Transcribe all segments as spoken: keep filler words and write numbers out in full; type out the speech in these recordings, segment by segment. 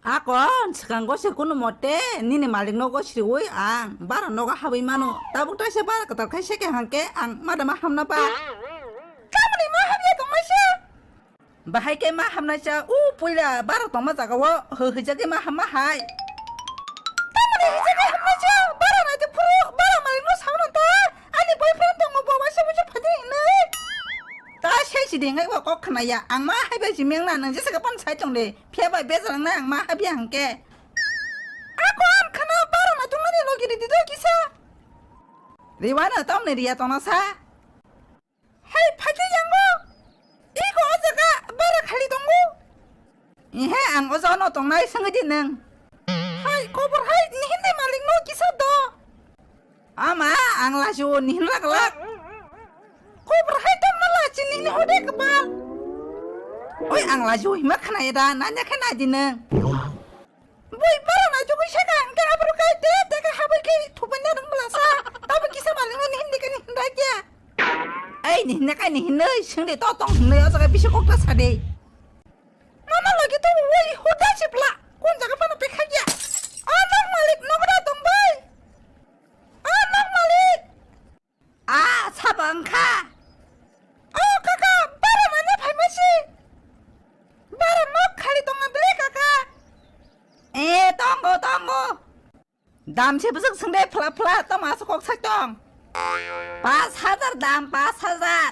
Akon, swkango se kunu mote nini malikno gosriwi ang bara nogo habwi mano. Tabuk taisa bara kwtal khai se khe hangke ang madama hamna ba. Tamoni ma habya tongmai se? Bahai khe ma hamnai cha, u puila bara tongma jagao hwijagwi ma hamma hai. Tamoni hwijagwi hamnai cha, bara naidi phuru bara malikno sao ta, ani boyfriend tongo bo waisa waisa phadi hinwi. Ta sei si dengaibo kok khnaya, ang ma haibai si mengna nang jesa kapan sai tong de, phiya bai bejalangnai ang ma habya hangke. Ako ang khna bara na tongmani logi ridi do kisa. Riwana tamni riya tongna sa. Hai, phaikhe yango. Iko o jaga bara khali tongo. Ehe, ang o jagano tongnai swngwi di nwng. Hai, kobor hai, nihini malikno kisa do. Ama, ang laju nihin raglak. Kobor hai tongma lachi nihini hode kebal. Oi, ang laju hima khnaye da, nanya khe nai di nwng. Bui bara naitugwi saka hwnkhe aphuru kai te te khe habwi khe thupanya rwng bwlasa. Tabuk kisa malingno nihin dikhe nihin dai khe. Ei nihin nakai nihin nwi swngdi to tong hinwi o jaga bisi kokta sadi. Mama logi to ui hudai sipla. Kon jaga phano pekhakya. O nok malik nogra tong bai. O nok malik. A, sabo wngkha. O kaka, bara manya phaimasi. Bara nok khali tongma bile kaka. E, tongo, tongo. Dam se bwswk swngde phla phla, tamo aswk kok sak tong. Pas hajar dam, pas hajar.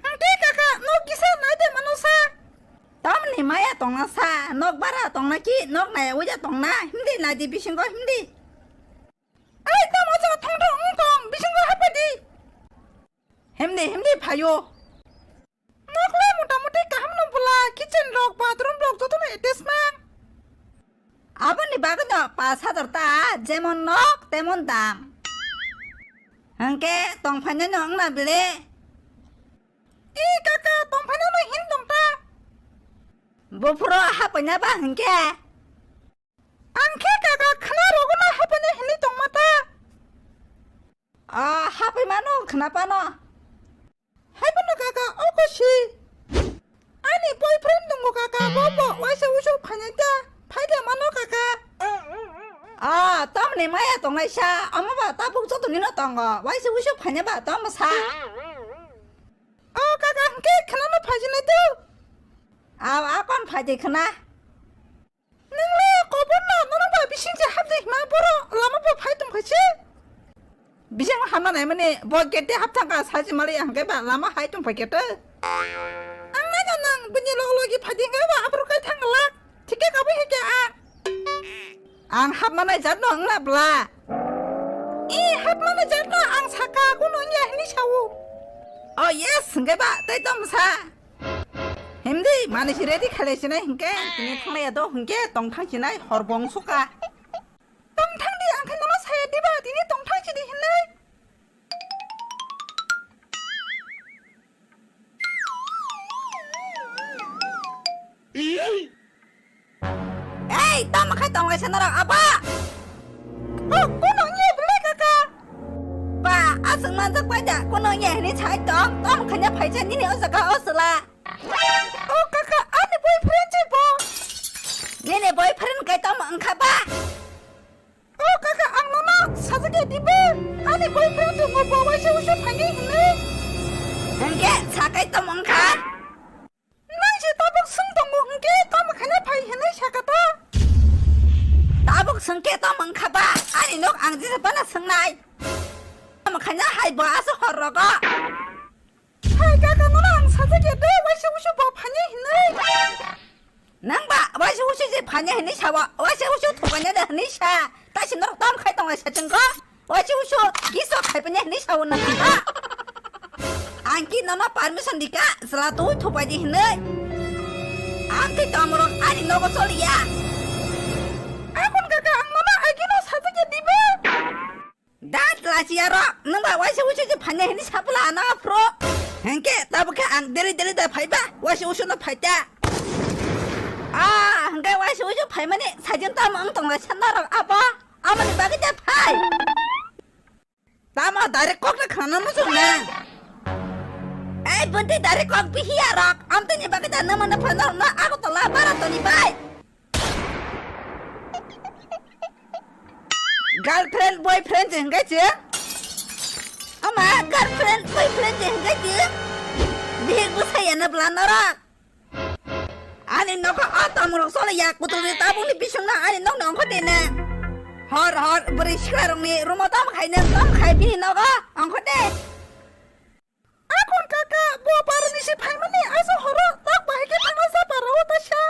Hwnkhe kaka, nok kisa naide mano sa. Tamni maya tongna sa, nok bara tongna ki, nok naya uya tongna, himdi naidi bisingo himdi. Ai, tamo jaga thongthong wng tong, bisingo haphai di. Himdi, himdi phaio. Nok le mota moti kaham no bwla, kitchen rok, bathroom rok joto no attach mang. Aboni bagwi no pas hajar ta, jemon nok, temon dam. Hwnkhe tongphainai no wngna bile. I kaka, tongphainai no hin tong ta. Buphuru hapaina ba hwnkhe. Ang khe kaka khna rogo no hapaina hinwi tongma ta. A, hapai mano khna pano. Hai phano kaka, oko si. Ani boyfriend tongo kaka, bo bo waisa usu phainai ta. Phai da mano kaka. A, tamni maya tongnai sa, omo ba tabuk joto nino tongo. Waisa usu phainai ba tamo sa. O kaka, hwnkhe khna no phaijinai tu. A, a kon phaidi khna. Nwngle kobor no, nono ba bising je hapjai hima boro lama bo phai tong phaise. Bising hamna nai mani bo gate de hap thangka saji mali hangke ba lama hai tong phai gate. Ang nai no nang bini log logi phai ding ba abro kai thang la. Thike kabu hike a. Ang hap manai jat no wngna bla. I hap manai jat no ang saka kuno wngya hini sao. Oh yes, hingke ba, tei tong sa. Himdi, mani si ready khalai sinai hingke, tini thanglai do hingke, tong thang sinai, hor bong suka. Tong thang di, ang khe nono saya diba, tini tong thang sidi hinai. Ei, tamo khai tong lai sanarok aba? Oh, kono nge bwle kaka? Ba, aswk manjak pai da, kono nge hini chai tong, tamo khanya phai cha nini o jaga o sala. Oh kaka, ani boyfriend se bo. Nini boyfriend kai tamo wngkha ba? Oh kaka, ang nono sajak ya dibo. Ani boyfriend tongo bo waisa usu phani hinwi. Hingke sakai tamo wngkha? Nang se tabuk swng tongo hingke tamo khana phai hinwi saka ta? Tabuk swngke tamo wngkha ba? Ani nok ang jesa bana swngnai. Tamo khana hai bo aso hor rogo. Hai kaka nono ang sajak ya de waisa usu bo phani hinwi. Nang ba waisa usu je phanya hinwi sawa, waisa usu thukanya de hinwi sa. Taisi norok tom khai tonglai sa chwngko. Waisa usu kiso khai panya hinwi sawa nang ba. Ang ki nono permission dika, sela tui thupai di hinwi. Ang ki tomorok ani nogo choliya. Akon kaka ang nono agino sajak ya diba? Dat lachiyarok, nwng ba waisa usu je phanya hinwi sapla ano aphro. Hengke tabuk khe ang deri deri da phaiba, waisa usu no phaita. Ah, hengke waisa usu phaimani sajin tamo wng tonglai sanarok abo, aboni bagwi da phai. Tamo direct kok na khana muchung na. Ei, bunti direct kok bihiyarok, amtini bagwi da nwng mano phano na Agartala bara toni bai. Girlfriend, boyfriend se hingkai se? Ama girlfriend, boyfriend se hingkai se? Bihik bwsai ya na bwla norok? Ani nogo o tongmorok chole ya, kutul ni tabuk ni bising no ani nog ni ongkho de ne. Hor hor bwrwi sikla rok ni room o tamo khai ne, tamo khai bini nogo ongkho de. Akon kaka, bo parani se phaimani, asa horo tak bahai khe thangna sa para o ta sa.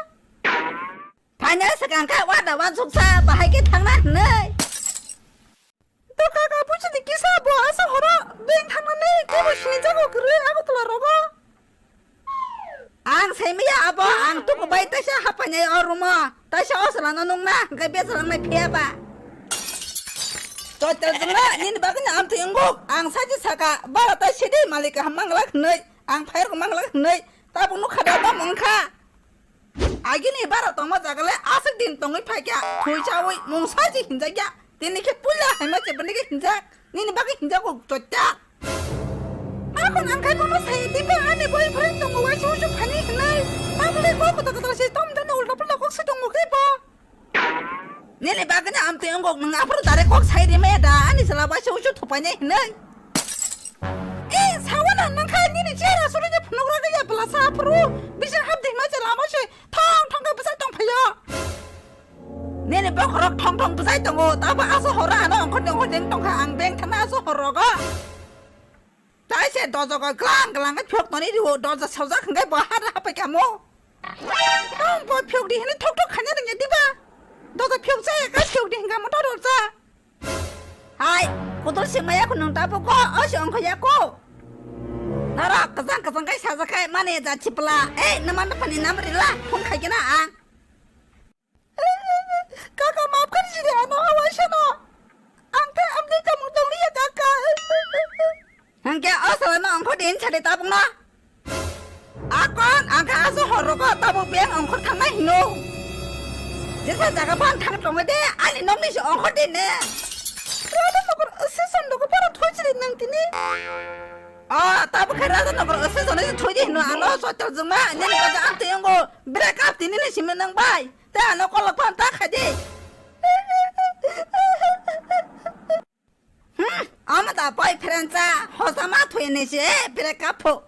Phaina swkang kha wada wansuksa bahai khe thangna hwnwi. To kaka, buchini kisa bo asa horo beng thangmani kebo sini jago kwrwi Agartala rogo. Ang saimaya abo, ang tuku bai taisa hapainai o room o. Taisa o salano nungna, hwnkhe besa langnai phiya ba. Toitel jwngla, nini bagwino amtwi wnguk. Ang sachi saka, bara tai sidi malik kaham manglak hwnwi. Ang phairok manglak hwnwi. Tabuk nukha da tamo wngkha. Agini bara tongma jagale aswk din tongwi phaikha. Thwi chawi mung sachi hinjakya. Tini khe puila haima chebani khe hinjak. Nini bagwi hinjago chotta. Akon ang khai bono sai diba ani boyfriend tongo waisa usu phani hinai. Tabule ko koto koto se tom dono ulta pulta kok se tongo khe bo. Nini bagwi na amtwi ongok nang aphuru dare kok sai rimaya da ani sala waisa usu thupainai hinai. Eh, sawana nang khai nini chera suri je phunuk raga ya bwla sa aphuru. Bisa hap dima je lama se thong thong khe bwsai tong phayo. Nini bokhorok thong thong bwsai tongo, tabo aso horo ano ongkhor ongkhor deng tongkha, ang beng thana aso horogo. Tai se dojogo glang glang khe phiyok toni rio, dojo sojak hwnkhe bo hara hapai kamo. Tong bo phiyok di hini thok thok khanya rengya diba? Dojo phiyok jaya khe phiyok di hwnkha motor rok ja. Hai, kotor se maya ko nang tabo ko, o se ongkho ya ko. Nara kajang kajang kai sajak kai mane ja chipla. Eh, naman pani namri la, phone khai kena ang. Kaka, maaf kar jide ano awai sano. Ang te amni kamu dong liya kaka. Hangke o sala no ongkho din chade tabung no. Akon angkha aso horogo tabuk beng ongkhor thangnai hino. Jesa jaga phan thang tongwe de ani nokni se ongkhor din ne. Rada nokor season dogo para thoi chide nang tini. O tabuk khe rada nokor season se thoi di hino ano sotel juma nini kaja ang te yongo break up tini ni simi nang bai. Te ano kolok phan ta khai di. Hmm, ama da boyfriend cha, hosa ma thoi ni se, break up pho.